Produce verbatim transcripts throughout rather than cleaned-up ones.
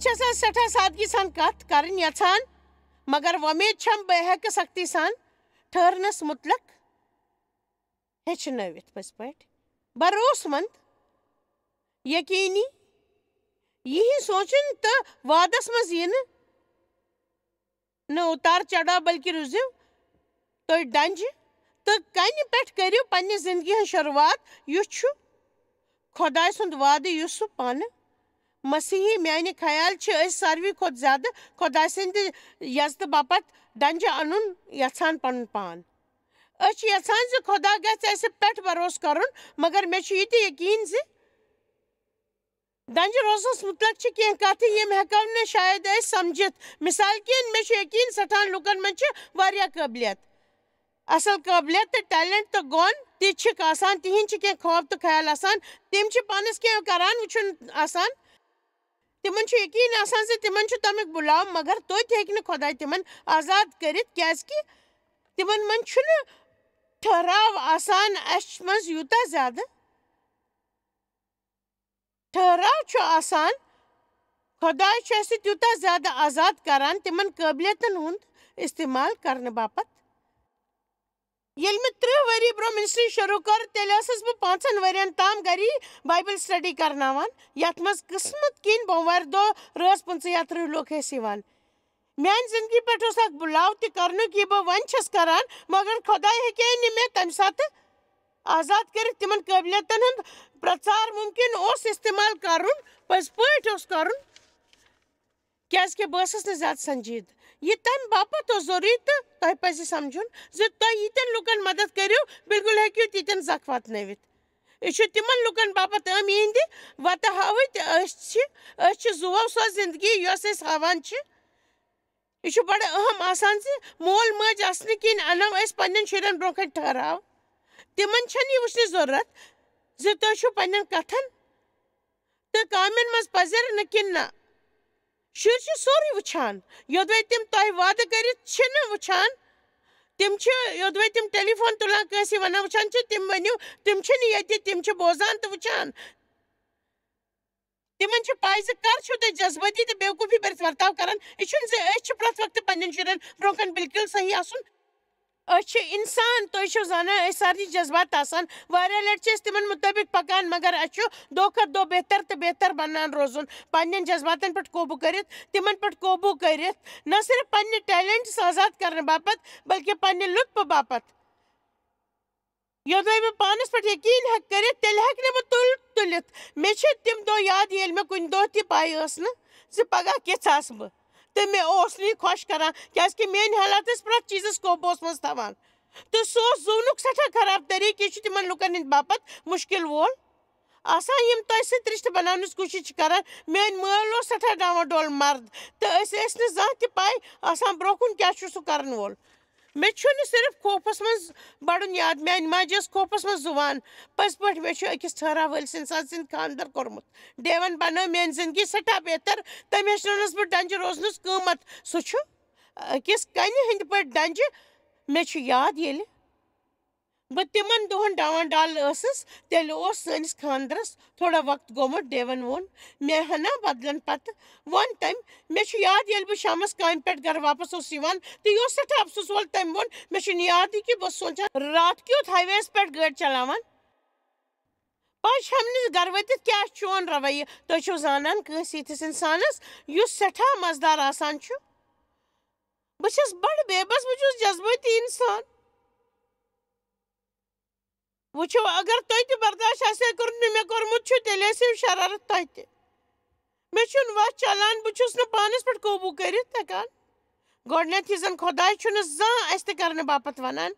چھِ آسان سٮ۪ٹھاہ سادگی سان کتھ کرٕنۍ یژھان، مگر وۄمید چھم بہٕ ہیٚکہٕ سختی سان ٹھہرنس متعلق ہیٚچھنٲوِتھ پٔزۍ پٲٹھۍ بھروسہٕ مند، یقینی، یِہِنٛدۍ سونٛچُن تہٕ وادس منٛز یِنہٕ نہٕ اُتار چڑاو، بلکہِ روٗزِو تُہۍ ڈنجہِ تہٕ کنہِ پٮ۪ٹھ کٔرِو پننہِ زندگی ہٕنٛز شروٗعات۔ یُس چھُ خۄداے سُنٛد وعدٕ، یُس سُہ پانہٕ مسیحی۔ میانہِ خیال چھِ أسۍ ساروی کھۄتہٕ زیادٕ خۄداے سٕنٛدِ یزتہٕ باپتھ ڈنجہِ انُن یژھان پنُن پان۔ أسۍ چھِ یژھان زِ خۄدا گژھِ اَسہِ پٮ۪ٹھ بھروسہٕ کرُن، مگر مےٚ چھُ یہِ تہِ یقیٖن زِ ڈنجہِ روزنس مُتعلق چھِ کینٛہہ کتھٕ، یِم ہٮ۪کو نہٕ شاید أسۍ سمجھِتھ۔ مثال کِنۍ، مےٚ چھُ یقیٖن سٮ۪ٹھاہن لُکن منٛز چھِ واریاہ قٲبلیت، اصل قٲبلیت تہٕ ٹیلنٹ تہٕ گۄن تہِ چھِکھ آسان۔ تِہِنٛدۍ چھِ کینٛہہ خواب تہٕ خیال آسان، تِم چھِ پانس کینٛہہ کران وٕچھُن آسان۔ تِمن چھُ یقیٖن آسان زِ تِمن چھُ تمیُک بُلاو، مگر توتہِ ہیٚکہِ نہٕ خۄداے تِمن آزاد کٔرِتھ، کیازِ کہِ تِمن منٛز چھُنہٕ ٹھہراو آسان۔ اَسہِ منٛز یوٗتاہ زیادٕ ٹھہراو چھُ آسان، خۄداے چھُ اَسہِ تیوٗتاہ زیادٕ آزاد کران تِمن قٲبلیتن ہُنٛد استعمال کرنہٕ باپتھ۔ ییٚلہِ مےٚ ترٕٛہ ؤری برٛونٛہہ منسٹری شروٗع کٔر، تیٚلہِ ٲسٕس بہٕ پانٛژن ؤرین تام گری بایبل سٹڈی کرناوان، یتھ منٛز قٕسمت کِنۍ بوموارِ دۄہ رٲژ پٕنٛژٕہ یا ترٕٛہ لوٗکھ ٲسۍ یِوان۔ میانہِ زندگی پٮ۪ٹھ اوس اکھ بُلاو تہِ کرنُک، یہِ بہٕ وۄنۍ چھَس کران، مگر خۄداے ہیٚکے نہٕ مےٚ تمہِ ساتہٕ آزاد کٔرِتھ تِمن قٲبلیتن ہُنٛد پرٛژار مُمکِن اوس استعمال کرُن، پٔزۍ پٲٹھۍ اوس کرُن، کیازِ کہِ بہٕ ٲسٕس نہٕ زیادٕ سنجیدٕ۔ یہِ تمہِ باپتھ اوس ضروٗری تہٕ تۄہہِ پزِ سمجھُن زِ تۄہہِ ییٖتٮ۪ن لُکن مدد کٔرِو، بالکل ہیٚکِو تیٖتٮ۪ن زکھ واتنٲوِتھ۔ یہِ چھُ تِمن لُکن باپتھ ٲم یِہنٛدِ وتہٕ ہٲوِتھ۔ أسۍ چھِ، أسۍ چھِ زُوو سۄ زندگی یۄس أسۍ ہاوان چھِ۔ یہِ چھُ بڑٕ اہم آسان زِ مول مٲج آسنہٕ کِنۍ انو أسۍ پننٮ۪ن شُرٮ۪ن برونٛہہ کنہِ ٹھہراو۔ تِمن چھنہٕ یہِ وٕچھنٕچ ضروٗرت زِ تُہۍ چھِو پننٮ۪ن کتھن تہٕ کامٮ۪ن منٛز پزر نہٕ کِنہٕ نہ۔ شُرۍ چھِ سورُے وٕچھان، یوٚدوَے تِم تۄہہِ وعدٕ کٔرِتھ چھِنہٕ وٕچھان۔ تِم چھِ، یوٚدوَے تِم ٹیلی فون تُلان، کٲنٛسہِ وَنان وٕچھان چھِ، تِم ؤنِو، تِم چھِنہٕ ییٚتہِ، تِم چھِ بوزان تہٕ وٕچھان۔ تِمن چھِ پَے زِ کر چھِو تُہۍ جذبٲتی تہٕ بیوقوٗفی بٔرِتھ ورتاو کران۔ یہِ چھُنہٕ زِ أسۍ چھِ پرٛٮ۪تھ وقتہٕ پننٮ۪ن شُرٮ۪ن برونٛہہ کنہِ بالکل صحیح آسُن۔ أسۍ چھِ انسان، تُہۍ چھِو زانان، أسۍ سارنٕے جذبات آسان۔ واریاہ لٹہِ چھِ أسۍ تِمن مُطٲبِق پکان، مگر اَسہِ چھُ دۄہ کھۄتہٕ دۄہ بہتر تہٕ بہتر بنان روزُن، پننٮ۪ن جذباتن پٮ۪ٹھ قوبوٗ کٔرِتھ، تِمن پٮ۪ٹھ قوبوٗ کٔرِتھ، نہ صرف پننہِ ٹیلنٹس آزاد کرنہٕ باپتھ، بلکہِ پننہِ لطفہٕ باپتھ۔ یوٚدوَے بہٕ پانس پٮ۪ٹھ یقیٖن ہٮ۪کہٕ کٔرِتھ، تیٚلہِ ہٮ۪کہٕ نہٕ بہٕ تُل تُلِتھ۔ مےٚ چھِ تِم دۄہ یاد، ییٚلہِ مےٚ کُنہِ دۄہ تہِ پَے ٲس نہٕ زِ پگاہ کِژھ آسہٕ بہٕ۔ تہٕ مےٚ اوس نہٕ یہِ خۄش کران، کیازِ کہِ میٲنۍ حالات ٲسۍ پرٛٮ۪تھ چیٖزس قوبوٗہس منٛز تھاوان۔ تہٕ سُہ اوس زُونُک سٮ۪ٹھاہ خراب طریٖقہٕ۔ یہِ چھُ تِمن لُکن ہٕنٛدِ باپتھ مُشکِل وول آسان، یِم تۄہہِ سۭتۍ رِشتہٕ بناونٕچ کوٗشِش چھِ کران۔ میٲنۍ مٲلۍ اوس سٮ۪ٹھاہ ڈاوان ڈول مرد، تہٕ أسۍ ٲسۍ نہٕ زانٛہہ تہِ پَے آسان برٛونٛہہ کُن کیٛاہ چھُ سُہ کرن وول۔ مےٚ چھُنہٕ صرف خوفس منٛز بڑُن یاد، میانہِ ماجہِ ٲس خوفس منٛز زُوان۔ پٔزۍ پٲٹھۍ، مےٚ چھُ أکِس ٹھہراو وٲلِس انسان سٕنٛدِ خانٛدر کوٚرمُت۔ ڈیون بنٲو میٲنۍ زندگی سٮ۪ٹھاہ بہتر۔ تٔمۍ ہیٚچھنٲونس بہٕ ڈنجہِ روزنس قۭمتھ۔ سُہ چھُ أکِس کنہِ ہٕنٛدِ پٲٹھۍ ڈنجہِ۔ مےٚ چھُ یاد، ییٚلہِ بہٕ تِمن دۄہن ڈاوان ڈال ٲسٕس، تیٚلہِ اوس سٲنِس خانٛدرس تھوڑا وقت گوٚمُت۔ ڈیون ووٚن مےٚ ہنا بدلن پتہٕ۔ ووٚن تٔمۍ، مےٚ چھُ یاد، ییٚلہِ بہٕ شامس کامہِ پٮ۪ٹھ گرٕ واپس اوسُس یِوان تہٕ یہِ اوس سٮ۪ٹھاہ افسوٗس وول۔ تٔمۍ ووٚن، مےٚ چھُنہٕ یادٕے کہِ بہٕ اوسُس سونٛچان، راتھ کیُتھ ہاے وییَس پٮ۪ٹھ گٲڑۍ چلاوان۔ پَے چھَم نہٕ گرٕ وٲتِتھ کیٛاہ چھُ چون رویہِ۔ تُہۍ چھِو زانان، کٲنٛسہِ یِتھِس اِنسانس یُس سٮ۪ٹھاہ مزٕدار آسان چھُ۔ بہٕ چھَس بڑٕ بے بس، بہٕ چھُس جذبٲتی اِنسان۔ وٕچھِو، اگر تۄہہِ تہِ برداش آسہِ ہے کوٚرمُت، مےٚ کوٚرمُت چھُ، تیٚلہِ آسہِ ہے شرارت تۄہہِ تہِ۔ مےٚ چھُنہٕ وَس چلان، بہٕ چھُس نہٕ پانَس پٮ۪ٹھ قوبوٗ کٔرِتھ ہٮ۪کان۔ گۄڈٕنٮ۪تھ، یہِ زَن خۄداے چھُنہٕ زانٛہہ اَسہِ تہِ کرنہٕ باپتھ وَنان،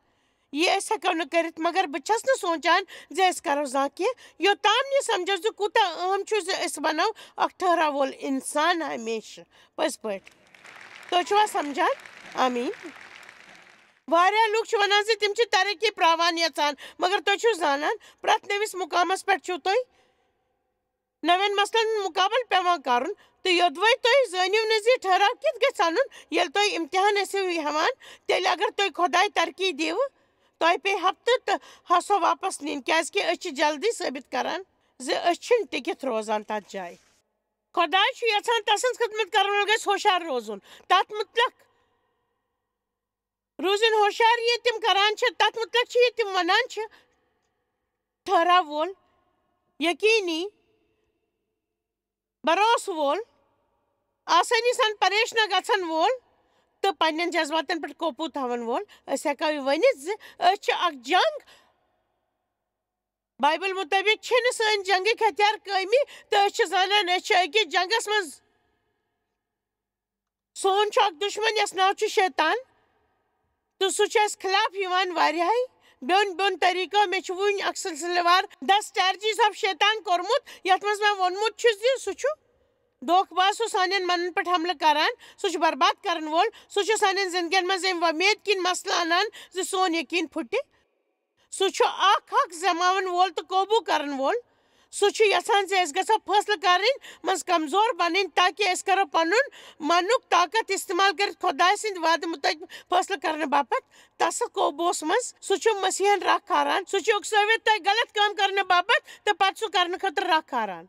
یہِ أسۍ ہٮ۪کو نہٕ کٔرِتھ، مگر بہٕ چھَس نہٕ سونٛچان زِ أسۍ کرو زانٛہہ کینٛہہ، یوٚتام نہٕ یہِ سمجھو زِ کوٗتاہ اہم چھُ زِ أسۍ بنو اکھ ٹھہراو وول اِنسان ہمیشہٕ۔ پٔزۍ پٲٹھۍ۔ تُہۍ چھِوا سمجھان؟ آمیٖن۔ واریاہ لوٗکھ چھِ وَنان زِ تِم چھِ ترقی پراوان یَژھان، مگر تُہۍ چھِو زانان، پرٛٮ۪تھ نٔوِس مُقامَس پٮ۪ٹھ چھِو تُہۍ نوٮ۪ن مسلن ہُنٛد مُقابلہٕ پٮ۪وان کرُن۔ تہٕ یوٚدوَے تُہۍ زٲنِو نہٕ زِ ٹھہراو کِتھ گژھِ اَنُن، ییٚلہِ تُہۍ اِمتِحان ٲسِو ہٮ۪وان، تیٚلہِ اگر تُہۍ خۄداے ترقی دِیِو، تۄہہِ پیٚیہِ ہفتہٕ تہٕ ہسو واپس نِنۍ، کیازِ کہِ أسۍ چھِ جلدی ثٲبِت کران زِ أسۍ چھِنہٕ ٹِکِتھ روزان تَتھ جایہِ۔ خۄداے چھُ یَژھان تَسٕنٛز خدمت کَرَن وول گژھِ ہوشیار روزُن۔ تَتھ مُتلق روٗزِن ہوشیار، یہِ تِم کَران چھِ، تَتھ مُتلق چھِ یہِ تِم وَنان چھِ۔ ٹھٔہراو وول، یقیٖنی، بھروسہٕ وول، آسٲنی سان پریش نہ گژھن وول تہٕ پننٮ۪ن جذباتن پٮ۪ٹھ قوبوٗ تھاوَن وول۔ أسۍ ہٮ۪کو یہِ ؤنِتھ زِ أسۍ چھِ اکھ جنگ۔ بایبل مُطٲبِق چھِنہٕ سٲنۍ جنگٕکۍ ہتھیار کٲمی، تہٕ أسۍ چھِ زانان أسۍ چھِ أکِس جنگس منٛز۔ سون چھُ اکھ دُشمن، یَس ناو چھُ شیطان، تہٕ سُہ چھُ اَسہِ خلاف یِوان واریاہے بیوٚن بیوٚن طریٖقو۔ مےٚ چھُ وُنہِ اکھ سلسلہٕ وار The Strategies of شیطان کوٚرمُت، یَتھ منٛز مےٚ ووٚنمُت چھُ زِ سُہ چھُ دھوکہٕ باز، سُہ سانٮ۪ن منن پٮ۪ٹھ حملہٕ کران، سُہ چھُ برباد کرن وول، سُہ چھُ سانٮ۪ن زندگین منٛز اَمہِ وۄمید کِنۍ مسلہٕ انان زِ سون یقیٖن پھُٹہِ۔ سُہ چھُ اکھ حق زماون وول تہٕ قوبوٗ کرن وول۔ سُہ چھُ یژھان زِ أسۍ گژھو فٲصلہٕ کرٕنۍ منٛز کمزور بنٕنۍ، تاکہِ أسۍ کرو پنُن منُک طاقت استعمال کٔرِتھ خۄداے سٕنٛدِ وعدٕ مُطٲبِق فٲصلہٕ کرنہٕ باپتھ تس قوبوٗہس منٛز۔ سُہ چھُ مسیحن راہ کھاران۔ سُہ چھُ اُکسٲوِتھ تۄہہِ غلط کٲم کرنہٕ باپتھ تہٕ پتہٕ سُہ کرنہٕ خٲطرٕ راہ کھاران۔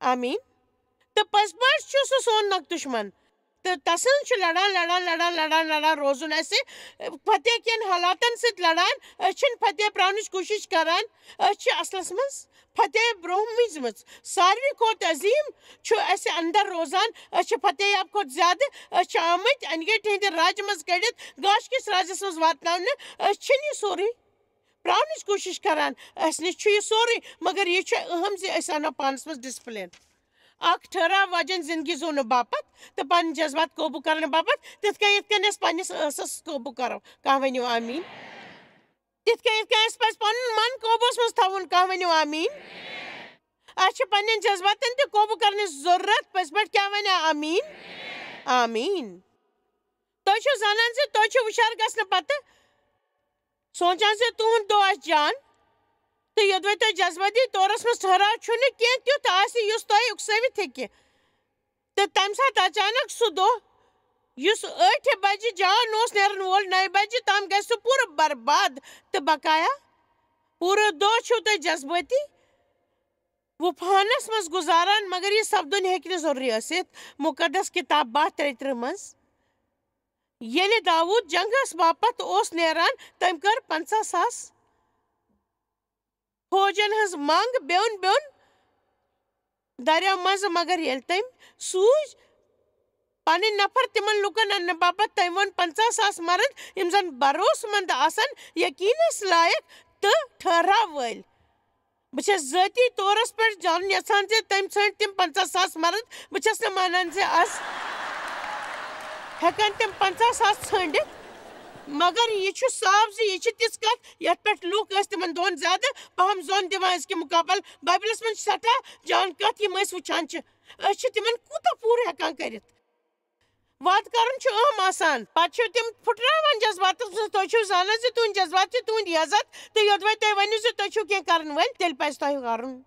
آمیٖن۔ تہٕ پٔزۍ پٲٹھۍ چھُ سُہ سون نۄقہٕ دُشمن۔ تہٕ تسٕنٛز چھُ لڑان، لڑان، لڑان، لڑان، لڑان روزُن اَسہِ۔ فتح کٮ۪ن حالاتن سۭتۍ لڑان۔ أسۍ چھِنہٕ فتح پراونٕچ کوٗشِش کران۔ أسۍ چھِ اصلس منٛز فتح برونٛہہ مِزمٕژ۔ ساروی کھۄتہٕ عظیٖم چھُ اَسہِ اندر روزان۔ أسۍ چھِ فتح یاب کھۄتہٕ زیادٕ۔ أسۍ چھِ آمٕتۍ انہِ گٔٹۍ ہٕنٛدِ راجہِ منٛز کٔڑِتھ گاش کِس راجس منٛز واتناونہٕ۔ أسۍ چھِنہٕ یہِ سورُے پراونٕچ کوٗشِش کران۔ اَسہِ نِش چھُ یہِ سورُے، مگر یہِ چھُ اہم زِ أسۍ اَنو پانَس منٛز ڈسپلن۔ اکھ ٹھہراو واجٮ۪ن زندگی زونہٕ باپتھ تہٕ پنٕنۍ جذبات قوبوٗ کرنہٕ باپتھ، تِتھ کٔنۍ یِتھ کٔنۍ أسۍ پنٕنِس ٲسَس قوبوٗ کرو۔ کانٛہہ ؤنِو آمیٖن؟ تِتھ کٔنۍ یِتھ کٔنۍ اَسہِ پَزِ پَنُن من قوبوٗہَس منٛز تھاوُن۔ کانٛہہ ؤنِو آمیٖن؟ اَسہِ چھِ پنٕنٮ۪ن جذباتن تہِ قوبوٗ کرنٕچ ضروٗرت۔ پٔزۍ پٲٹھۍ کیٛاہ وَنہِ آمیٖن؟ آمیٖن۔ تُہۍ چھِو زانان زِ تُہۍ چھِو وُشار گژھنہٕ پتہٕ سونٛچان زِ تُہُنٛد دۄہ آسہِ جان، تہٕ یوٚدوَے تۄہہِ جذبٲتی طورس منٛز ٹھہراو چھُنہٕ کینٛہہ تیُتھ آسہِ یُس تۄہہِ اُکسٲوِتھ ہیٚکہِ۔ تہٕ تَمہِ ساتہٕ اچانک سُہ دۄہ یُس ٲٹھِ بجہِ جان اوس نیرن وول، نَیہِ بجہِ تام گژھِ سُہ پوٗرٕ برباد تہٕ بقایا پوٗرٕ دۄہ چھِو تُہۍ جذبٲتی وُپھانس منٛز گُزاران، مگر یہِ سپدُن ہیٚکہِ نہٕ ضروٗری ٲسِتھ۔ مُقدس کِتاب باہ ترٛیہِ ترٕٛہ منٛز ییٚلہِ داوٗد جنگس باپتھ اوس نیران، تٔمۍ کٔر پنٛژاہ ساس فوجن ہٕنٛز منٛگ بیوٚن بیوٚن دریاو منٛزٕ، مگر ییٚلہِ تٔمۍ سوٗزۍ پنٕنۍ نفر تِمن لوٗکن اننہٕ باپتھ، تٔمۍ ووٚن، "پنٛژاہ ساس مرد، یِم زن بھروسہٕ مند آسن، یقیٖنس لایق تہٕ ٹھہراو وٲلۍ۔" بہٕ چھَس ذٲتی طورس پٮ۪ٹھ زانُن یژھان زِ تٔمۍ ژھٲنٛڈۍ تِم پنٛژاہ ساس مرد۔ بہٕ چھَس نہٕ مانان زِ از ہٮ۪کن تِم پنٛژاہ ساس ژھٲنٛڈِتھ، مگر یہِ چھُ صاف زِ یہِ چھِ تِژھ کتھ یتھ پٮ۪ٹھ لوٗکھ ٲسۍ تِمن دۄہن زیادٕ پہم زۄن دِوان أزکہِ مُقابل۔ بایبلس منٛز چھِ سٮ۪ٹھاہ جان کتھ یِم أسۍ وٕچھان چھِ۔ أسۍ چھِ تِمن کوٗتاہ پوٗرٕ ہٮ۪کان کٔرِتھ؟ وعدٕ کرُن چھُ اہم آسان۔ پتہٕ چھِو تِم پھُٹراوان جذباتس منٛز۔ تُہۍ چھِو زانان زِ تُہنٛدۍ جذبات چھِ تُہنٛدۍ عزت، تہٕ یوٚدوَے تُہۍ ؤنِو زِ تُہۍ چھِو کینٛہہ کرن وٲلۍ، تیٚلہِ پزِ تۄہہِ کرُن۔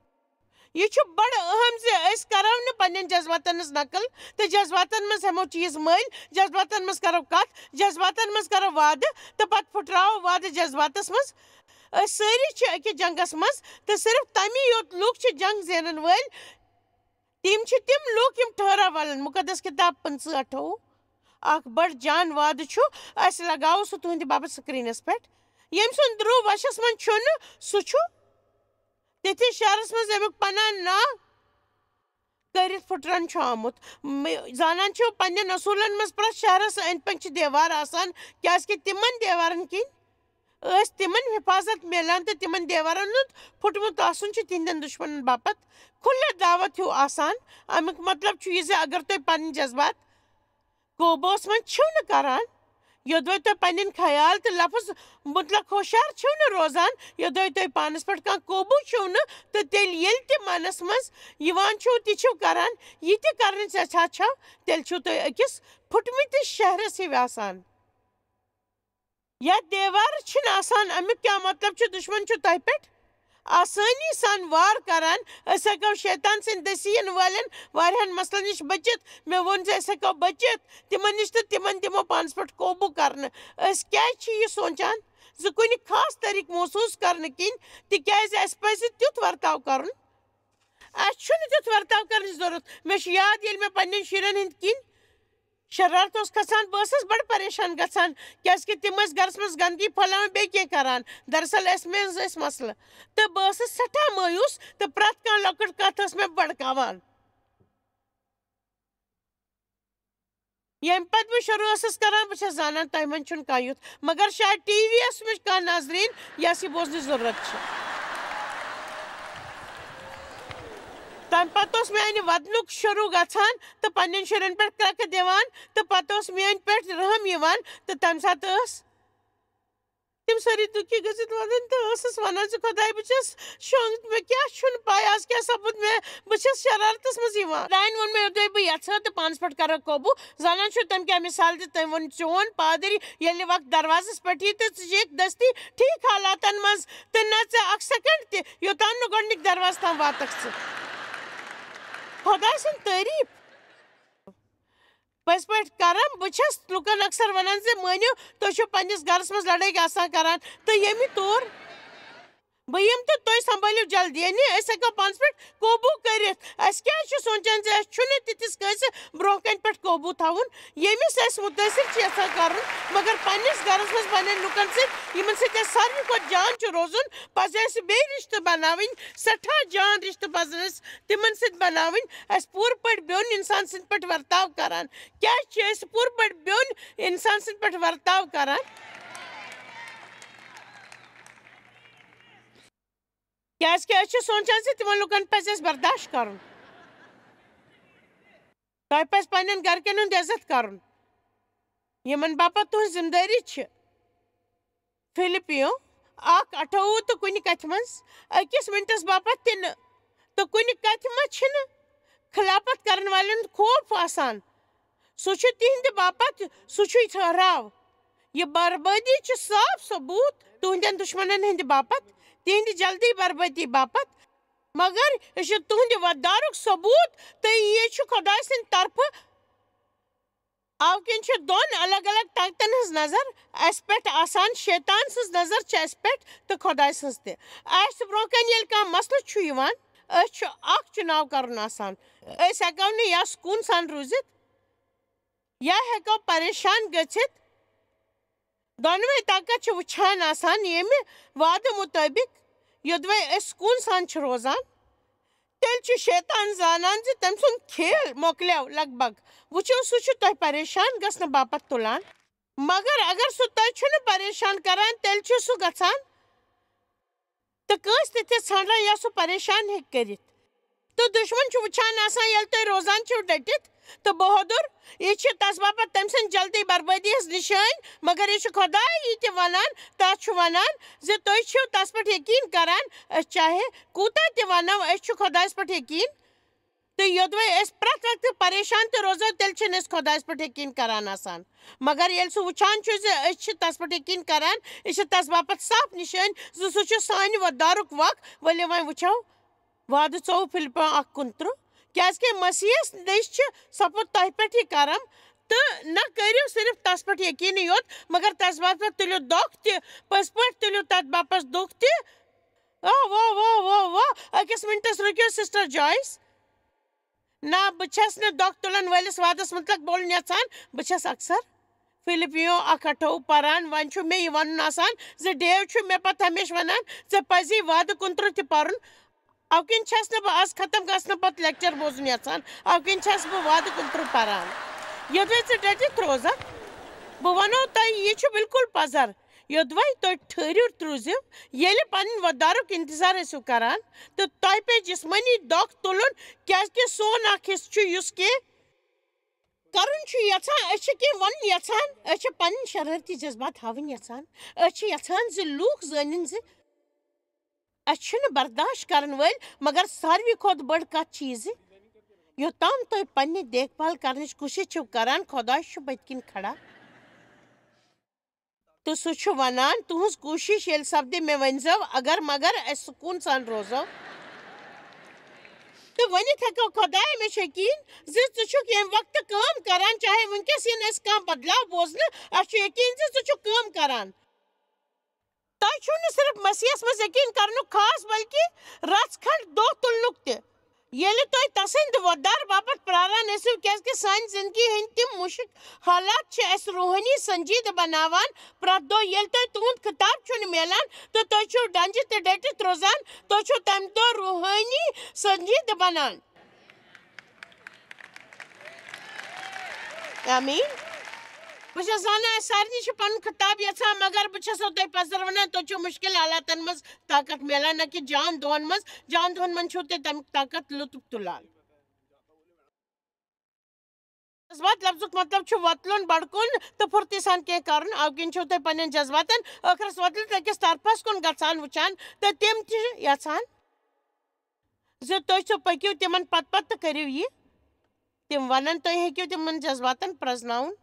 یہِ چھُ بڑٕ اہم زِ أسۍ کرو نہٕ پننٮ۪ن جذباتن ہٕنٛز نقل تہٕ جذباتن منٛز ہٮ۪مو چیٖز مٔلۍ، جذباتن منٛز کرو کتھ، جذباتن منٛز کرو وعدٕ تہٕ پتہٕ پھُٹراوو وعدٕ جذباتس منٛز۔ أسۍ سٲری چھِ أکِس جنگس منٛز تہٕ صرف تمی یوت لوٗکھ چھِ جنگ زینن وٲلۍ۔ تِم چھِ تِم لوٗکھ یِم ٹھٔہراو والن۔ مُقدس کِتاب پٕنٛژٕہ اَٹھووُہ، اکھ بٔڑ جان وعدٕ چھُ۔ اَسہِ لگاوو سُہ تُہنٛدِ باپتھ سکرینس پٮ۪ٹھ۔ ییٚمۍ سُنٛد درٛو وشس منٛز چھُنہٕ، سُہ چھُ تِتھِس شہرس منٛز، ییٚمیُک پناہ ناو کٔرِتھ پھُٹرن چھُ آمُت۔ م-، زانان چھِو، پننٮ۪ن اصوٗلن منٛز پرٛٮ۪تھ شہرس أنٛدۍ پٔکۍ چھِ دیوار آسان، کیازِ کہِ تِمن دیوارن کِنۍ ٲسۍ تِمن حفاظت میلان تہٕ تِمن دیوارن ہُنٛد پھُٹمُت آسُن چھُ تِہنٛدٮ۪ن دُشمنن باپتھ کھُلہٕ دعوت ہیوٗ آسان۔ امیُک مطلب چھُ یہِ زِ اگر تُہۍ پنٕنۍ جذبات قوبوٗہس منٛز چھِو نہٕ کران، یوٚدوَے تُہۍ پنٕنۍ خیال تہٕ لفظ مطلق ہوشیار چھِو نہٕ روزان، یوٚدوَے تُہۍ پانس پٮ۪ٹھ کانٛہہ قوبوٗ چھِو نہٕ، تہٕ تیٚلہِ ییٚلہِ تہِ منس منٛز یِوان چھِو تہِ چھِو کران، یہِ تہِ کرنٕچ یژھان چھَو، تیٚلہِ چھِو تُہۍ أکِس پھُٹمٕتِس شہرس ہِوۍ آسان۔ یا دیوار چھِنہٕ آسان، اَمیُک کیٛاہ مطلب چھُ؟ دُشمن چھُ تۄہہِ پٮ۪ٹھ آسٲنی سان وار کران۔ أسۍ ہٮ۪کو شیطان سٕنٛدِ دٔسۍ یِنہٕ والٮ۪ن واریاہن مسلن نِش بٔچِتھ۔ مےٚ ووٚن زِ أسۍ ہٮ۪کو بٔچِتھ تِمن نِش تہٕ تِمن دِمو پانس پٮ۪ٹھ قوبوٗ کرنہٕ۔ أسۍ کیٛازِ چھِ یہِ سونٛچان زِ کُنہِ خاص طریٖقہٕ محسوٗس کرنہٕ کِنۍ، تِکیٛازِ اَسہِ پزِ تیُتھ ورتاو کرُن؟ اَسہِ چھُنہٕ تیُتھ ورتاو کرنٕچ ضروٗرت۔ مےٚ چھُ یاد، ییٚلہِ مےٚ پننٮ۪ن شُرٮ۪ن ہٕنٛدۍ کِنۍ شرارت اوس کھسان، بہٕ ٲسٕس بڑٕ پریشان گژھان، کیازِ کہِ تِم ٲسۍ گرس منٛز گندگی پھٔہلاوان، بیٚیہِ کینٛہہ کران۔ دراصل ٲسۍ مےٚ منٛز ٲسۍ مسلہٕ، تہٕ بہٕ ٲسٕس سٮ۪ٹھاہ مایوس، تہٕ پرٛٮ۪تھ کانٛہہ لۄکٕٹ کتھ ٲس مےٚ بڑکاوان۔ ییٚمہِ پتہٕ بہٕ شروٗع ٲسٕس کران، بہٕ چھَس زانان، تۄہہِ منٛز چھُنہٕ کانٛہہ یُتھ، مگر شاید ٹی وی یَس منٛز کانٛہہ نظریٖن، یَس یہِ بوزنٕچ ضروٗرت چھِ۔ تَمہِ پتہٕ اوس میٛانہِ ودنُک شروٗع گژھان تہٕ پننٮ۪ن شُرٮ۪ن پٮ۪ٹھ کرٛٮ۪کہٕ دِوان، تہٕ پتہٕ اوس میٛٲنۍ پٮ۪ٹھ رحم یِوان، تہٕ تَمہِ ساتہٕ ٲس تِم سٲری دُکھی گٔژھِتھ وَنان تہٕ ٲسٕس وَنان زِ، "خۄداے، بہٕ چھَس شۄنٛگِتھ، مےٚ کیٛاہ چھُنہٕ پَے آز کیٛاہ سَپُد مےٚ، بہٕ چھَس شرارتَس منٛز یِوان۔" خۄدایَن ووٚن مےٚ، یوٚدوَے بہٕ یَژھٕ تہٕ پانَس پٮ۪ٹھ کَرٕ قوبوٗ، زانان چھُ تٔمۍ کیٛاہ مِثال دِژ، تٔمۍ ووٚن، "چون پادٕرۍ ییٚلہِ وقت دروازَس پٮ۪ٹھ یی تہٕ ژٕ چھِ ییٚتہِ دٔستی ٹھیٖک حالاتَن منٛز تہٕ نہ ژٕ اَکھ سیکنڈ تہِ، یوٚتام نہٕ گۄڈٕنِکۍ دروازٕ تام واتَکھ ژٕ۔" خۄداے سٕنٛد تعریٖف۔ پٔزۍ پٲٹھۍ کرم۔ بہٕ چھَس لُکن اکثر وَنان زِ مٲنِو، تُہۍ چھِو پننِس گرس منٛز لڑٲے آسان کران، تہٕ ییٚمہِ طور بہٕ یِم تہٕ تُہۍ سنبھٲلِو جلدی، یعنی أسۍ ہٮ۪کو پانس پٮ۪ٹھ قوبوٗ کٔرِتھ۔ أسۍ کیٛازِ چھِ سونچان زِ اَسہِ چھُنہٕ تِتھِس کٲنٛسہِ برونٛہہ کنہِ پٮ۪ٹھ قوبوٗ تھاوُن، ییٚمِس أسۍ مُتٲثر چھِ یژھان کرُن، مگر پننِس گرس منٛز پننٮ۪ن لُکن سۭتۍ، یِمن سۭتۍ اَسہِ ساروی کھۄتہٕ جان چھُ روزُن، پزِ اَسہِ بیٚیہِ رِشتہٕ بناوٕنۍ، سٮ۪ٹھاہ جان رِشتہٕ پزن اَسہِ تِمن سۭتۍ بناوٕنۍ۔ اَسہِ پوٗرٕ پٲٹھۍ بیوٚن اِنسان سٕنٛدۍ پٲٹھۍ ورتاو کران۔ کیٛازِ چھِ أسۍ پوٗرٕ پٲٹھۍ بیوٚن اِنسان سٕنٛدۍ پٲٹھۍ ورتاو کران؟ کیٛازِ کہِ أسۍ چھِ سونٛچان زِ تِمن لُکن پزِ اَسہِ برداشت کرُن۔ تۄہہِ پزِ پننٮ۪ن گرِکٮ۪ن ہُنٛد عزت کرُن، یِمن باپتھ تُہٕنٛز ذمہٕ دٲری چھِ۔ فِلِپِیو اکھ اَٹھووُہ تہٕ کُنہِ کتھِ منٛز أکِس مِنٹَس باپتھ تہِ نہٕ، تہٕ کُنہِ کتھِ منٛز چھِنہٕ خلافت کرن والٮ۪ن ہُنٛد خوف آسان۔ سُہ چھُ تِہنٛدِ باپتھ، سُہ چھُے ٹھہراو۔ یہِ بربٲدی چھُ صاف ثبوٗت تُہنٛدٮ۪ن دُشمنن ہٕنٛدِ باپتھ، تِہنٛدِ جلدی بربٲدی باپتھ۔ مگر یہِ چھُ تُہنٛدِ وۄدارُک ثبوٗت، تہٕ یہِ چھُ خۄداے سٕنٛدِ طرفہٕ۔ اَوٕ کِنۍ چھِ دۄن الگ الگ طاقتن ہٕنٛز نظر اَسہِ پٮ۪ٹھ آسان، شیطان سٕنٛز نظر چھِ اَسہِ پٮ۪ٹھ تہٕ خۄداے سٕنٛز تہِ۔ اَسہِ برٛونٛہہ کنہِ ییٚلہِ کانٛہہ مسلہٕ چھُ یِوان، أسۍ چھِ اکھ چُناو کرُن آسان۔ أسۍ ہٮ۪کو نہٕ یا سکوٗن سان روٗزِتھ، یا ہٮ۪کو پریشان گٔژھِتھ۔ دۄنوَے طاقت چھِ وٕچھان آسان ییٚمہِ وعدٕ مُطٲبِق یوٚدوَے أسۍ سکوٗن سان چھِ روزان، تیٚلہِ چھُ شیطان زانان زِ تٔمۍ سُنٛد کھیل مۄکلیو لگ بگ۔ وٕچھِو، سُہ چھُ تۄہہِ پریشان گژھنہٕ باپتھ تُلان۔ مگر اگر سُہ تۄہہِ چھُنہٕ پریشان کران، تیٚلہِ چھُ سُہ گژھان تہٕ کٲنٛسہِ تہِ تہِ ژھانٛڈان یا سُہ پریشان ہیٚکہِ کٔرِتھ۔ تہٕ دُشمن چھُ وٕچھان آسان، ییٚلہِ تُہۍ روزان چھِو ڈٔٹِتھ تہٕ بہادُر، یہِ چھِ تس باپتھ تٔمۍ سٕنٛدِ جلدی بربٲدی ہٕنٛز نِشٲنۍ۔ مگر یہِ چھُ خۄداے یہِ تہِ ونان، تس چھُ ونان زِ تُہۍ چھِو تس پٮ۪ٹھ یقیٖن کران، أسۍ چاہے کوٗتاہ تہِ ونو، أسۍ چھِ خۄدایس پٮ۪ٹھ یقیٖن۔ تہٕ یوٚدوَے أسۍ پرٛٮ۪تھ وقتہٕ پریشان تہِ روزو، تیٚلہِ چھِنہٕ أسۍ خۄدایَس پٮ۪ٹھ یقیٖن کران آسان۔ مگر ییٚلہِ سُہ وٕچھان چھُ زِ أسۍ چھِ تَس پٮ۪ٹھ یقیٖن کران، یہِ چھِ تَس باپتھ صاف نِشٲنۍ زِ سُہ چھُ سانہِ وۄدارُک وق۔ ؤلِو وۄنۍ وٕچھو وعدٕ ژوٚوُہ فِلپِیَن اَکھ کُنترٕہ، کیٛازِکہِ مسیحس نِش چھِ سپُد تۄہہِ پٮ۪ٹھ یہِ کرم۔ تہٕ نہ کٔرِو صرف تَس پٮ۪ٹھ یقیٖنٕے یوت، مگر تَس باپتھ تُلِو دۄکھ تہِ، پٔزۍ پٲٹھۍ تُلِو تَتھ باپتھ دۄکھ تہِ۔ آ، واہ، واہ، واہ، واہ۔ أکِس مِنٹَس رُکِو، سسٹر جویس۔ نہ، بہٕ چھَس نہٕ دۄکھ تُلَن وٲلِس وعدَس مُتلق بولُن یَژھان۔ بہٕ چھَس اکثر فِلِپِیو اَکھ اَٹھووُہ پَران۔ وۄنۍ چھُ مےٚ یہِ وَنُن آسان زِ ڈیو چھُ مےٚ پَتہٕ ہمیشہِ وَنان، "ژےٚ پَزی وعدٕ کُنترٕہ تہِ پَرُن۔" اَوٕ کِنۍ چھَس نہٕ بہٕ آز ختم گژھنہٕ پَتہٕ لیکچر بوزُن یَژھان۔ اَوٕ کِنۍ چھَس بہٕ وعدٕ کُنترٕہ پَران۔ یوٚدوَے ژٕ ڈٔٹِتھ روزَکھ، بہٕ وَنو تۄہہِ، یہِ چھُ بالکل پَزر۔ یوٚدوَے تُہۍ ٹھٔہرِتھ روٗزِو، ییٚلہِ پنٕنۍ وۄدارُک انتظار ٲسِو کران تہٕ تۄہہِ پیٚیہِ جسمٲنی دۄکھ تُلُن، کیازِ کہِ سون اکھ حصہٕ چھُ یُس کینٛہہ کرُن چھُ یژھان، أسۍ چھِ کینٛہہ وَنُن یژھان، أسۍ چھِ پنٕنۍ شرٲرتی جذبات ہاوٕنۍ یژھان، أسۍ چھِ یژھان زِ لوٗکھ زٲنِن زِ أسۍ چھِنہٕ برداشت کرن وٲلۍ، مگر ساروی کھۄتہٕ بٔڑ کتھ چھِ یہِ زِ یوٚتام تُہۍ پنٕنہِ دیکھ بھال کرنٕچ کوٗشش چھِو کران، خۄداے چھُ پٔتۍ کِنۍ کھڑا۔ تہٕ سُہ چھُ وَنان، "تُہٕنٛز کوٗشِش ییٚلہِ سَپدِ، مےٚ ؤنۍزیو، اگر مگر أسۍ سکوٗن سان روزو۔" تہٕ ؤنِتھ ہٮ۪کو، "خۄداے، مےٚ چھُ یقیٖن زِ ژٕ چھُکھ ییٚمہِ وقتہٕ کٲم کران، چاہے وٕنکیٚس یِن اَسہِ کانٛہہ بدلاو بوزنہٕ، اَسہِ چھُ یقیٖن زِ ژٕ چھُکھ کٲم کران۔" تۄہہِ چھُو نہٕ صرف مسیحس منٛز یقیٖن کرنُک خاص، بلکہِ رژھ کھنٛڈ دۄہ تُلنُک تہِ۔ ییٚلہِ تُہۍ تسٕنٛدِ وۄدار باپتھ پراران ٲسِو، کیازِ کہِ سانہِ زندگی ہٕنٛدۍ تِم مُشک حالات چھِ اَسہِ روحٲنی سنجیدٕ بناوان۔ پرٛٮ۪تھ دۄہ ییٚلہِ تۄہہِ تُہُنٛد خطاب چھُنہٕ میلان تہٕ تُہۍ چھِو ڈنجہِ تہٕ ڈٔٹِتھ روزان، تُہۍ چھِو تَمہِ دۄہ روحٲنی سنجیدٕ بنان۔ آمیٖن۔ بہٕ چھَس زانان، أسۍ سارنٕے چھِ پَنُن خطاب یَژھان، مگر بہٕ چھَسو تۄہہِ پَزر وَنان، تُہۍ چھِو مُشکِل حالاتَن منٛز طاقت میلان، نہ کہِ جان دۄہَن منٛز۔ جان دۄہَن منٛز چھُو تُہۍ تَمیُک طاقت لُطُف تُلان۔ جذبات لفظُک مطلب چھُ وۄتلُن، بڑکُن تہٕ پھُرتی سان کینٛہہ کرُن۔ اَوٕ کِنۍ چھُو تُہۍ پننٮ۪ن جذباتن ٲخرس وۄتلِتھ أکِس طرفس کُن گژھان وٕچھان تہٕ تِم تہِ یژھان زِ تُہۍ چھِو پٔکِو تِمن پتہٕ پتہٕ تہٕ کٔرِو یہِ۔ تِم ونن تُہۍ ہیٚکِو تِمن جذباتن پرزناوُن۔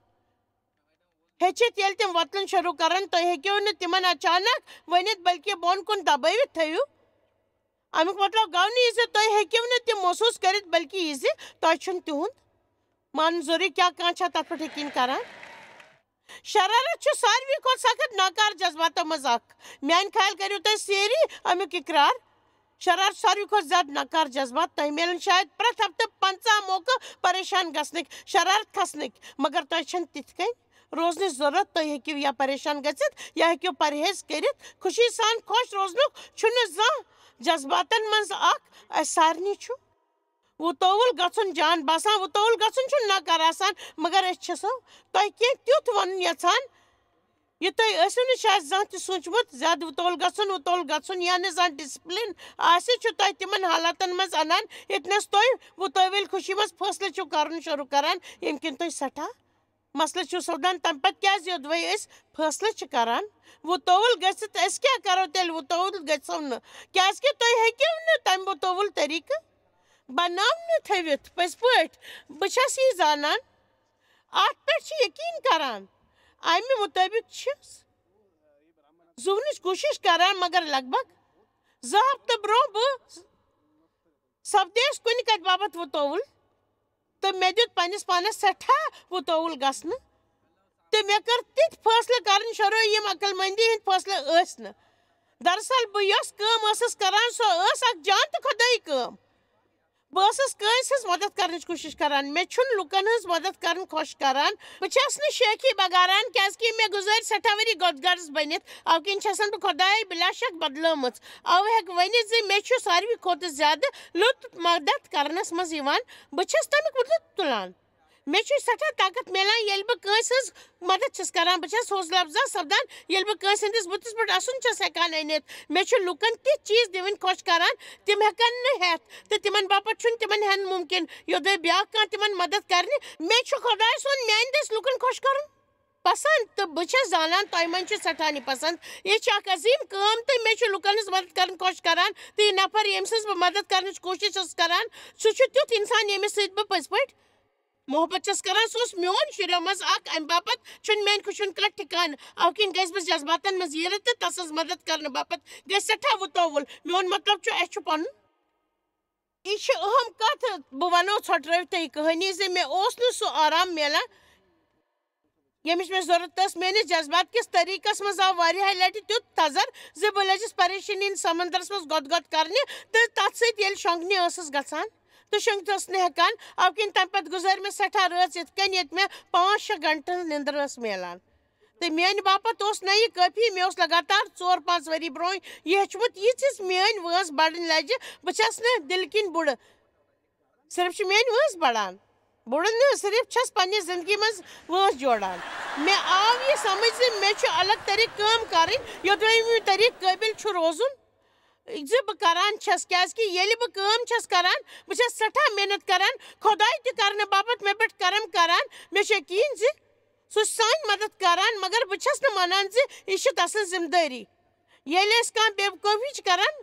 ہیٚچھِتھ ییٚلہِ تِم وۄتلُن شروٗع کرن، تُہۍ ہیٚکِو نہٕ تِمن اچانک ؤنِتھ، بلکہِ بۄن کُن دبٲوِتھ تھٲوِو۔ اَمیُک مطلب گوٚو نہٕ یہِ زِ تُہۍ ہیٚکِو نہٕ تِم محسوٗس کٔرِتھ، بلکہِ یہِ زِ تۄہہِ چھُنہٕ تِہُنٛد مانُن ضروٗری۔ کیٛاہ کانٛہہ چھا تَتھ پٮ۪ٹھ یقیٖن کران؟ شرارت چھُ ساروی کھۄتہٕ سخت ناکار جذباتو منٛز اکھ۔ میانہِ خیال کٔرِو تُہۍ سیری اَمیُک اقرار۔ شرارت چھُ ساروی کھۄتہٕ زیادٕ ناکار جذبات۔ تۄہہِ میلن شاید پرٛٮ۪تھ ہفتہٕ پنٛژاہ موقعہٕ پریشان گژھنٕکۍ، شرارت کھسنٕکۍ، مگر تۄہہِ چھَنہٕ تِتھ کٔنۍ روزنٕچ ضروٗرت۔ تُہۍ ہیٚکِو یا پریشان گٔژھِتھ یا ہیٚکِو پرہیز کٔرِتھ۔ خوشی سان خۄش روزنُک چھُنہٕ زانٛہہ جذباتن منٛز اکھ۔ اَسہِ سارنٕے چھُ وُتوُل گژھُن جان باسان۔ وُتوُل گژھُن چھُنہٕ ناکار آسان، مگر أسۍ چھِ سو تۄہہِ کینٛہہ تیُتھ وَنُن یَژھان، یہِ تۄہہِ ٲسِو نہٕ شاید زانٛہہ تہِ سوٗنٛچمُت۔ زیادٕ وُتوُل گژھُن، وُتوُل گژھُن، یا نہٕ زانٛہہ ڈسپلن آسہِ، چھُ تۄہہِ تِمن حالاتن منٛز اَنان، ییٚتہِ نَس تُہۍ وُتٲوِل خوشی منٛز فٲصلہٕ چھِو کَرُن شروٗع کَران، ییٚمہِ کِنۍ تُہۍ سٮ۪ٹھاہ مسلہٕ چھُو سپدان۔ تَمہِ پَتہٕ کیٛازِ یوٚدوَے أسۍ فٲصلہٕ چھِ کَران وُتوُل گٔژھِتھ، أسۍ کیٛاہ کَرو تیٚلہِ؟ وُتوُل گٔژھو نہٕ، کیٛازِکہِ تُہۍ ہیٚکِو نہٕ تَمہِ وُتوُل طٔریٖقہٕ بناونہٕ تھٲوِتھ۔ پٔزۍ پٲٹھۍ، بہٕ چھَس یہِ زانان، اَتھ پٮ۪ٹھ چھِ یقیٖن کران، اَمہِ مُطٲبِق چھِ زُونٕچ کوٗشِش کران، مگر لگ بھگ زٕ ہفتہٕ برٛونٛہہ بہٕ سپدیس کُنہِ کتھِ باپتھ وُتوُل، تہٕ مےٚ دیُت پننِس پانس سٮ۪ٹھاہ وُتوُل گژھنہٕ، تہٕ مےٚ کٔر تِتھۍ فٲصلہٕ کرٕنۍ شروع، یِم عقل مندی ہٕنٛدۍ فٲصلہٕ ٲسۍ نہٕ۔ دراصل بہٕ یۄس کٲم ٲسٕس کران، سۄ ٲس اکھ جان تہٕ خۄدٲیی کٲم۔ بہٕ ٲسٕس کٲنٛسہِ ہٕنٛز مدد کرنٕچ کوٗشِش کران۔ مےٚ چھُنہٕ لُکن ہٕنٛز مدد کرٕنۍ خۄش کران۔ بہٕ چھَس نہٕ شیخی بگاران، کیازِ کہِ مےٚ گُزٲرۍ سٮ۪ٹھاہ ؤری غۄدگرس بٔنِتھ۔ اَوٕ کِنۍ چھَسن بہٕ خۄداے بلا شک بدلٲومٕژ۔ اَوٕ ہیٚکہٕ ؤنِتھ زِ مےٚ چھُ ساروی کھۄتہٕ زیادٕ لُطف مدد کرنس منٛز یِوان۔ بہٕ چھَس تَمیُک لُطف تُلان۔ مےٚ چھُ سٮ۪ٹھاہ طاقت میلان، ییٚلہِ بہٕ کٲنٛسہِ ہٕنٛز مدد چھَس کران۔ بہٕ چھَس حوصلہٕ افزا سپدان، ییٚلہِ بہٕ کٲنٛسہِ ہٕنٛدِس بُتھِس پٮ۪ٹھ اَسُن چھَس ہٮ۪کان أنِتھ۔ مےٚ چھِ لُکن تِتھۍ چیٖز دِوٕنۍ خۄش کران، تِم ہٮ۪کن نہٕ ہٮ۪تھ، تہٕ تِمن باپتھ چھُنہٕ تِمن ہٮ۪ن مُمکِن، یوٚدوَے بیٛاکھ کانٛہہ تِمن مدد کرِ نہٕ۔ مےٚ چھُ خۄداے سُنٛد میٛانہِ دٔسۍ لُکن خۄش کرُن پسنٛد، تہٕ بہٕ چھَس زانان تۄہہِ منٛز چھِ سٮ۪ٹھاہ نہٕ پسنٛد۔ یہِ چھِ اکھ عظیٖم کٲم، تہٕ مےٚ چھُ لُکن ہٕنٛز مدد کرٕنۍ خۄش کران، تہٕ یہِ نفر، ییٚمہِ سٕنٛز بہٕ مدد کرنٕچ کوٗشِش چھَس کران، سُہ چھُ تیُتھ اِنسان، ییٚمِس سۭتۍ بہٕ پٔزۍ پٲٹھۍ محبت چھَس کران۔ سُہ اوس میون شُریو منٛز اکھ، اَمہِ باپتھ چھُنہٕ میٛانہِ خوشی ہُنٛد کانٛہہ ٹھِکانہٕ۔ اَوٕ کِنۍ گٔژھۍ بہٕ جذباتن منٛز ییٖرِتھ تہٕ تَسٕنٛز مدد کرنہٕ باپتھ گٔژھۍ سٮ۪ٹھاہ وُتوُل۔ میون مطلب چھُ، اَسہِ چھُ پنُن۔ یہِ چھِ اہم کتھ، بہٕ ونو ژھۄٹرٲوِتھ تۄہہِ یہِ کہانی زِ مےٚ اوس نہٕ سُہ آرام میلان، ییٚمِچ مےٚ ضروٗرت ٲس۔ میٲنِس جذبات کِس طریٖقس منٛز آو واریاہہِ لٹہِ تیُتھ تھزر زِ بہٕ لٔجِس پریشٲنی ہٕنٛدِس سمندرس منٛز گۄد گۄد کرنہِ، تہٕ تتھ سۭتۍ ییٚلہِ شۄنٛگنہِ ٲسٕس گژھان تہٕ شۄنٛگِتھ ٲسٕس نہٕ ہٮ۪کان۔ اَوٕ کِنۍ تمہِ پتہٕ گُزٲرۍ مےٚ سٮ۪ٹھاہ رٲژ یِتھ کٔنۍ، ییٚتہِ مےٚ پانٛژھ شےٚ گھنٹہٕ ہٕنٛز نِندٕر ٲس میلان۔ تہٕ میانہِ باپتھ اوس نہ یہِ کٲفی، مےٚ اوس لگاتار ژور پانٛژھ ؤری برونٛہہ یہِ ہیٚچھمُت، یہِ زِ میٲنۍ وٲنٛس بڑٕنۍ لجہِ، بہٕ چھَس نہٕ دِلہِ کِنۍ بُڑٕ، صرف چھِ میٲنۍ وٲنٛس بڑان۔ بُڑٕ نہٕ، صرف چھَس پننہِ زندگی منٛز وٲنٛس جوڑان۔ مےٚ آو یہِ سمجھ زِ مےٚ چھُ الگ طریقہٕ کٲم کرٕنۍ، یوٚدوَے میون طریقہٕ قٲبِل چھُ روزُن زِ بہٕ کران چھَس، کیازِ کہِ ییٚلہِ بہٕ کٲم چھَس کران، بہٕ چھَس سٮ۪ٹھاہ محنت کران، خۄداے تہِ کرنہٕ باپتھ مےٚ پٮ۪ٹھ کرم کران۔ مےٚ چھُ یقیٖن زِ سُہ چھُ سانہِ مدد کران، مگر بہٕ چھَس نہٕ مانان زِ یہِ چھِ تسٕنٛز ذمہٕ دٲری۔ ییٚلہِ أسۍ کانٛہہ بے وقوٗفی چھِ کران،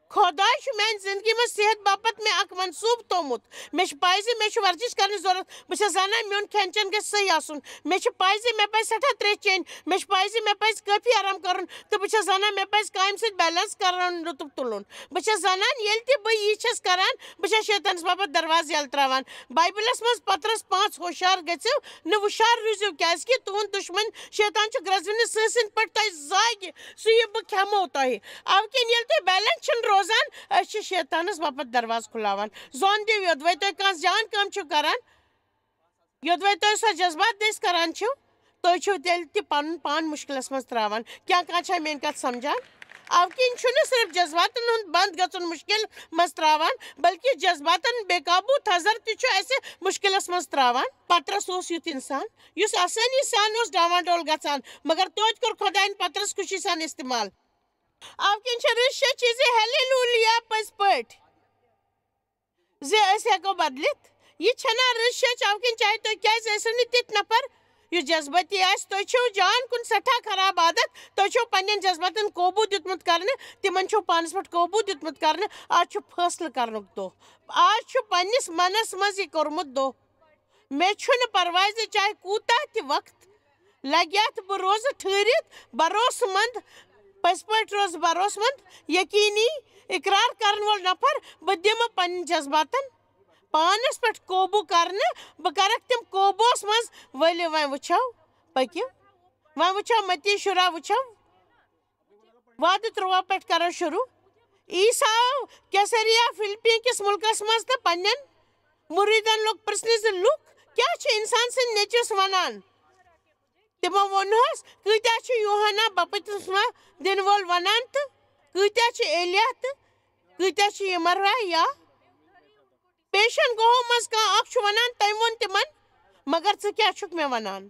خۄداے چھُ میانہِ زندگی منٛز صحت باپتھ مےٚ اکھ منصوٗبہٕ تھوٚومُت۔ مےٚ چھِ پَے زِ مےٚ چھِ ورزش کرنٕچ ضروٗرت۔ بہٕ چھَس زانان میون کھٮ۪ن چٮ۪ن گژھِ صحیح آسُن۔ مےٚ چھِ پَے زِ مےٚ پَزِ سٮ۪ٹھاہ ترٛیش چیٚنۍ۔ مےٚ چھِ پَے زِ مےٚ پَزِ کٲفی آرام کرُن۔ تہٕ بہٕ چھَس زانان مےٚ پَزِ کامہِ سۭتۍ بیلنس کرُن، لطف تُلُن۔ بہٕ چھَس زانان ییٚلہِ تہِ بہٕ یہِ چھَس کران، بہٕ چھَس شیطانَس باپتھ دروازٕ یَلہٕ ترٛاوان۔ بایبلَس منٛز پطرس پانٛژھ، ہوشیار گٔژھِو نہٕ وُشار روٗزِو، کیازِ کہِ تُہُنٛد دُشمن شیطان چھُ گرٛزوٕنہِ سٕہہ سٕنٛدۍ پٲٹھۍ تۄہہِ زاگہِ، سُہ یہِ بہٕ کھٮ۪مو تۄہہِ۔ اَوٕ کِنۍ ییٚلہِ تُہۍ بیلنس چھِنہٕ روزان، روزان، أسۍ چھِ شیطانَس باپتھ دروازٕ کھُلاوان۔ زوٚن دِیِو، یوٚدوَے تُہۍ کانٛہہ جان کٲم چھِو کران، یوٚدوَے تُہۍ سۄ جذبات دٔسۍ کران چھِو، تُہۍ چھِو تیٚلہِ تہِ پَنُن پان مُشکِلَس منٛز ترٛاوان۔ کیٛاہ کانٛہہ چھا میٛٲنۍ کَتھ سَمجھان؟ اَوٕ کِنۍ چھُنہٕ صرف جذباتَن ہُنٛد بنٛد گژھُن مُشکِل منٛز ترٛاوان، بلکہِ جذباتَن بے قابوٗ تھزر تہِ چھُ اَسہِ مُشکِلَس منٛز ترٛاوان۔ پطرس اوس یُتھ اِنسان، یُس آسٲنی سان اوس ڈاوان ڈول گژھان، مگر توتہِ کوٚر خۄدایَن پطرس خوشی سان استعمال۔ اَوٕ کِنۍ چھِ رٕژ شےٚ چیٖزِ ہیلیلوٗیا پٔزۍ پٲٹھۍ زِ أسۍ ہٮ۪کو بدلِتھ۔ یہِ چھَنا رٕژ شےٚ چاوٕ کِنۍ، چاہے تُہۍ کیٛازِ ٲسِو نہٕ تِتھۍ نفر یُس جذبٲتی آسہِ، تُہۍ چھِو جان کُن سٮ۪ٹھاہ خراب عادت، تُہۍ چھِو پنٛنٮ۪ن جذباتَن قوبوٗ دیُتمُت کرنہٕ، تِمَن چھُو پانَس پٮ۪ٹھ قوبوٗ دیُتمُت کرنہٕ۔ آز چھُ فٲصلہٕ کرنُک دۄہ، آز چھُ پنٛنِس منَس منٛز یہِ کوٚرمُت دۄہ۔ مےٚ چھُنہٕ پرواے زِ چاہے کوٗتاہ تہِ وقت لگہِ اَتھ، بہٕ روزٕ ٹھٔہرِتھ بھروسہٕ مند، پٔزۍ پٲٹھۍ روزٕ بھروسہٕ مند، یقیٖنی اقرار کرن وول نفر۔ بہٕ دِمہٕ پننٮ۪ن جذباتن پانس پٮ۪ٹھ قوبوٗ کرنہٕ، بہٕ کرکھ تِم قوبوٗوس منٛز۔ ؤلِو وۄنۍ وٕچھو، پٔکِو وۄنۍ وٕچھو، متی شُرا وٕچھو۔ وعدٕ تُرٛواہ پٮ۪ٹھ کرو شروع۔ عیسیٰ آو کیسریا فلپی کِس مُلکس منٛز تہٕ پننٮ۪ن مُریٖدن لوٚگ پرژھنہِ زِ لوٗکھ کیٛاہ چھِ اِنسان سٕنٛدِ نیٚچوِس ونان؟ تِمو ووٚنہس، کۭتیٛاہ چھِ یوحنا بپتسمہ دِنہٕ وول ونان تہٕ کۭتیٛاہ چھِ ایلیا تہٕ کۭتیٛاہ چھِ یمرا یا پیشن گوہو منٛز کانٛہہ اکھ چھُ ونان؟ تٔمۍ ووٚن تِمن، مگر ژٕ کیٛاہ چھُکھ مےٚ ونان؟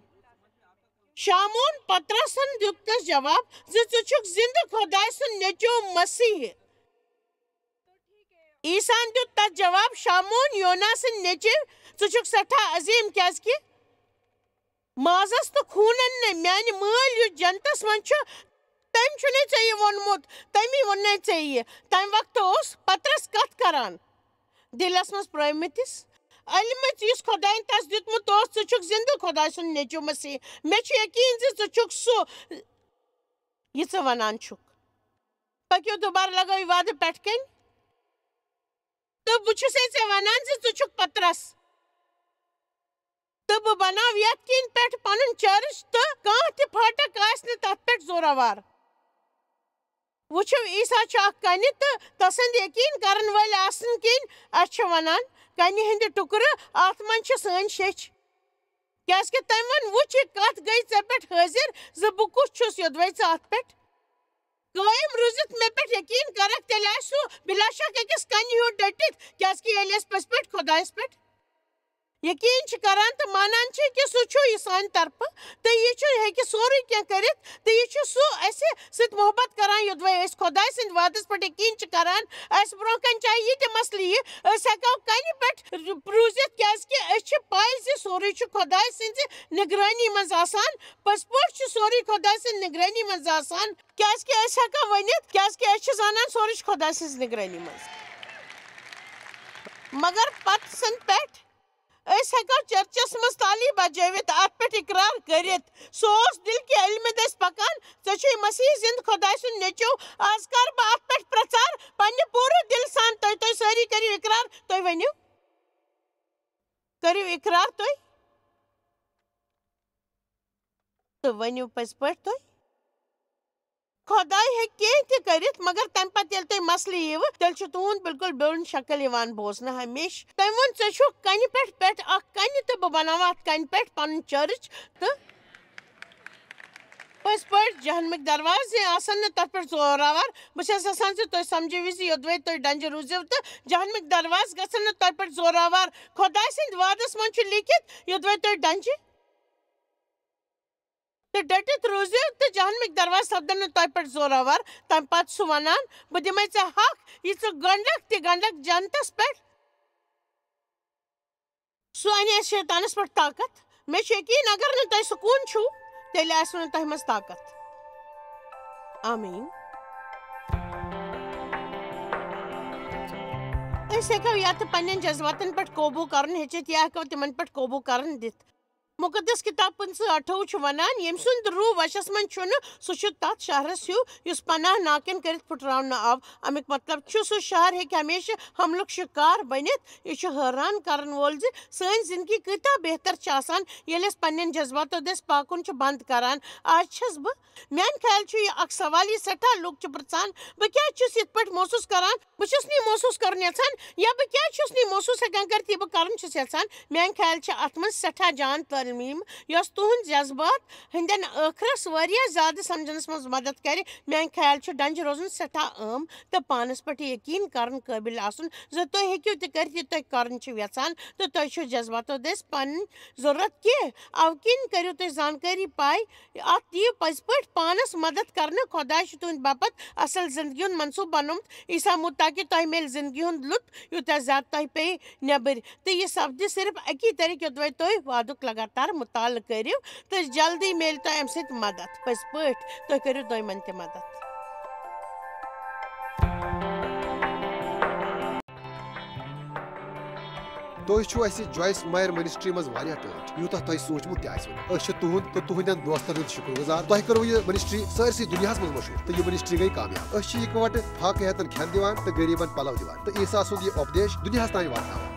شامون پطرسن دیُت تس جواب زِ، ژٕ چھُکھ زِندٕ خۄداے سُنٛد نیٚچو مسیح۔ عیسیٰ ہن دیُت تس جواب، شامون یونا سٕنٛدۍ نیٚچو، ژٕ چھُکھ سٮ۪ٹھاہ عظیٖم، کیٛازِکہِ مازس تہٕ خوٗنن نہٕ، میانہِ مٲلۍ یُس جنتس منٛز چھُ، تٔمۍ چھُنے ژےٚ یہِ ووٚنمُت، تٔمی ووٚننے ژےٚ یہِ۔ تمہِ وقتہٕ اوس پطرس کتھ کران دِلس منٛز پرٲومٕتِس علمس، یُس خۄداین تس دیُتمُت اوس، ژٕ چھُکھ زِندٕ خۄداے سُنٛد نیٚچو مسیح۔ مےٚ چھُ یقیٖن زِ ژٕ چھُکھ سُہ، یہِ ژٕ ونان چھُکھ۔ پٔکِو دُبارٕ لگٲیِو وعدٕ پٮ۪ٹھ کَنۍ۔ تہٕ بہٕ چھُسے ژےٚ ونان زِ ژٕ چھُکھ پطرس۔ تہٕ بہٕ بناو یتھ کِنۍ پٮ۪ٹھ پنُن چرچ، تہٕ کانٛہہ تہِ پھاٹک آسہِ نہٕ تتھ پٮ۪ٹھ زورآوار۔ وٕچھِو، عیسیٰ چھُ اکھ کنہِ، تہٕ تسٕنٛدۍ یقیٖن کرن وٲلۍ آسنہٕ کِنۍ اَسہِ چھِ ونان، کنہِ ہٕنٛدِ ٹُکرٕ، اتھ منٛز چھِ سٲنۍ شیٚچھ۔ کیٛازِکہِ تٔمۍ ووٚن، وٕچھ، یہِ کتھ گٔے ژےٚ پٮ۪ٹھ حٲضِر زِ بہٕ کُس چھُس، یوٚدوَے ژٕ اتھ پٮ۪ٹھ قٲیِم روٗزِتھ مےٚ پٮ۪ٹھ یقیٖن کرکھ، تیٚلہِ آسہِ سُہ بِلا شک أکِس کنہِ ہیوٗ ڈٔٹِتھ، کیٛازِکہِ ییٚلہِ أسۍ پٔزۍ پٲٹھۍ خۄدایس پٮ۪ٹھ یقیٖن چھِ کران تہٕ مانان چھِ کہِ سُہ چھُ یہِ سانہِ طرفہٕ تہٕ یہِ چھُ، ہیٚکہِ سورُے کینٛہہ کٔرِتھ تہٕ یہِ چھُ سُہ اَسہِ سۭتۍ محبت کران، یوٚدوَے أسۍ خۄداے سٕنٛدِ وعدس پٮ۪ٹھ یقیٖن چھِ کران۔ اَسہِ برٛونٛہہ کَنہِ چاہے یہِ تہِ مسلہٕ یِیہِ، أسۍ ہٮ۪کو کنہِ پٮ۪ٹھ روٗزِتھ، کیٛازِکہِ أسۍ چھِ پَے زِ سورُے چھُ خۄداے سٕنٛزِ نگرٲنی منٛز آسان۔ پٔزۍ پٲٹھۍ چھُ سورُے خۄداے سٕنٛزِ نگرٲنی منٛز آسان، کیٛازِکہِ أسۍ ہٮ۪کو ؤنِتھ، کیٛازِکہِ أسۍ چھِ زانان سورُے چھُ خۄداے سٕنٛزِ نگرٲنی منٛز۔ مگر پتہٕ سٕنٛدِ پٮ۪ٹھ أسۍ ہٮ۪کو چرچس منٛز تالی بجٲوِتھ، اتھ پٮ۪ٹھ اقرار کٔرِتھ۔ سُہ اوس دِل کہِ علمہِ دٔسۍ پکان، ژےٚ چھُے مسیح زِندٕ خۄداے سُنٛد نیٚچو۔ از کر بہٕ اتھ پٮ۪ٹھ پرژار پننہِ پوٗرٕ دِلہٕ سان۔ تُہۍ، تُہۍ سٲری کٔرِو اقرار، تُہۍ ؤنِو، کٔرِو اقرار تُہۍ۔ تہٕ ؤنِو پٔزۍ پٲٹھۍ تُہۍ۔ خۄداے ہیٚکہِ کینٛہہ تہِ کٔرِتھ، مگر تَمہِ پَتہٕ ییٚلہِ تۄہہِ مسلہٕ یِیوٕ، تیٚلہِ چھُ تُہُنٛد بِلکُل بیرُن شکل یِوان بوزنہٕ ہمیشہٕ۔ تٔمۍ ووٚن، "ژےٚ چھُکھ کنہِ پٮ۪ٹھ، پٮ۪ٹھ اکھ کنہِ تہٕ بہٕ بناوٕ اتھ کنہِ پٮ۪ٹھ پنُن چرچ تہٕ پٔزۍ پٲٹھۍ جہنمٕکۍ دروازٕ آسن نہٕ تتھ پٮ۪ٹھ زورآور۔" بہٕ چھَس یژھان زِ تُہۍ سمجھِو زِ یوٚدوَے تُہۍ ڈنجہِ روٗزِو تہٕ جہنمٕکۍ دروازٕ گژھن نہٕ تۄہہِ پٮ۪ٹھ زورآور۔ خۄداے سٕنٛدِ وعدس منٛز چھُ لیٖکھِتھ، یوٚدوَے تُہۍ ڈنجہِ تہٕ ڈٔٹِتھ روٗزِو تہٕ جہنمٕکۍ دروازٕ سپدن نہٕ تۄہہِ پٮ۪ٹھ زورآور۔ تَمہِ پتہٕ چھُ سُہ وَنان، "بہٕ دِمَے ژےٚ حق، یہِ ژٕ گنٛڈکھ تہِ گنٛڈکھ جنتَس پٮ۪ٹھ۔" سُہ اَنہِ اَسہِ شیطانَس پٮ۪ٹھ طاقت۔ مےٚ چھُ یقیٖن، اگر نہٕ تۄہہِ سکوٗن چھُو، تیٚلہِ آسِوٕ نہٕ تۄہہِ منٛز طاقت۔ آمیٖن۔ أسۍ ہٮ۪کو یا تہٕ پنٛنٮ۪ن جذباتَن پٮ۪ٹھ قوبوٗ کرُن ہیٚچھِتھ، یا ہٮ۪کو تِمَن پٮ۪ٹھ قوبوٗ کرُن دِتھ۔ مُقدس کِتاب پٕنٛژٕہ اَٹھووُہ چھُ وَنان، ییٚمہِ سُنٛد روح وَشَس منٛز چھُنہٕ، سُہ چھُ تَتھ شہرَس ہیوٗ، یُس پناہ ناکٮ۪ن کٔرِتھ پھُٹراونہٕ آو۔ اَمیُک مطلب چھُ، سُہ شہر ہیٚکہِ ہمیشہٕ حملُک شِکار بٔنِتھ۔ یہِ چھُ حٲران کرن وول زِ سٲنۍ زِندگی کۭژاہ بہتر چھِ آسان، ییٚلہِ أسۍ پننٮ۪ن جذباتو دٔسۍ پاکُن چھِ بنٛد کران۔ آز چھَس بہٕ، میٛانہِ خیال چھُ یہِ اکھ سوال، یہِ سٮ۪ٹھاہ لُکھ چھِ پرٛژھان، بہٕ کیٛازِ چھُس یِتھ پٲٹھۍ محسوٗس کران؟ بہٕ چھُس نہٕ یہِ محسوٗس کرُن یژھان، یا بہٕ کیٛازِ چھُس نہٕ یہِ محسوٗس ہٮ۪کان کٔرِتھ، یہِ بہٕ کرُن چھُس یژھان۔ میٛانہِ خیال چھِ اتھ منٛز سٮ۪ٹھاہ جان ترمیم، یۄس تُہنٛد جذبات ہٕنٛدٮ۪ن ٲخرس واریاہ زیادٕ سمجھنس منٛز مدد کرِ۔ میٛانہِ خیال چھُ ڈنجہِ روزُن سٮ۪ٹھاہ اہم تہٕ پانس پٮ۪ٹھ یقین کرن قٲبل آسُن زِ تُہۍ ہیٚکِو تہِ کٔرِتھ یہِ تُہۍ کرُن چھِو یژھان، تہٕ تۄہہِ چھُو جذباتو دٔسۍ پنٕنۍ ضروٗرت کینٛہہ۔ اَوٕ کِنۍ کٔرِو تُہۍ زانکٲری پاے، اتھ دِیِو پٔزۍ پٲٹھۍ پانس مدد کرنہٕ۔ خۄداے چھُ تُہنٛدِ باپتھ اصل زندگی ہُنٛد منصوٗبہٕ بنومُت۔ عیسیٰ موٗد تاکہِ تۄہہِ میلہِ زندگی ہُنٛد لُطف یوٗتاہ زیادٕ تۄہہِ پیٚیہِ نیٚبٕرۍ، تہٕ یہِ سپدِ صرف اکی طریقہٕ، یوٚدوے تُہۍ وعدُک لگاتار مطالعہٕ کٔرِو، تہٕ جلدی میلہِ تۄہہِ امہِ سۭتۍ مدد۔ پٔزۍ پٲٹھۍ، تُہۍ کٔرِو دوٚیمن تہِ مدد۔ تُہۍ چھِو اَسہِ جویس مایر منسٹری منٛز واریاہ ٹٲٹھۍ، یوٗتاہ تۄہہِ سوٗنٛچمُت تہِ آسِوٕ نہٕ۔ أسۍ چھِ تُہُنٛد تہٕ تُہٕنٛدٮ۪ن دوستن ہُنٛد شُکر گُزار۔ تۄہہِ کٔروٕ یہِ منسٹری سٲرسٕے دُنیاہَس منٛز مشہوٗر، تہٕ یہِ منسٹری گٔے کامیاب۔ أسۍ چھِ یِکوَٹہٕ فاقہٕ ہیتن کھٮ۪ن دِوان تہٕ غریٖبن پلو دِوان، تہٕ عیسیٰ سُنٛد یہِ اُپدیش دُنیاہَس تام واتناوان۔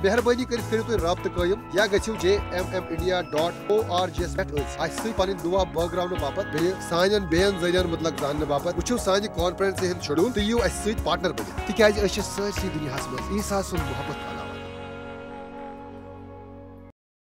مہربٲنی کٔرِتھ کٔرِو تُہۍ رابطہٕ قٲیِم یا گٔژھِو J M M India dot O R G یَس پٮ۪ٹھ أسۍ اَسہِ سۭتۍ پنٕنۍ دُعا بٲگراونہٕ باپتھ، بیٚیہِ سانٮ۪ن بیٚین ذٔریعن مُتعلق زاننہٕ باپتھ۔ وٕچھِو سانہِ کانفرنسہِ ہُنٛد شیڈول تہٕ یِیِو اَسہِ سۭتۍ پارٹنر بٔنِتھ، تِکیازِ أسۍ چھِ سٲرسٕے دُنیاہَس منٛز عیسیٰ سُنٛد محبت کران۔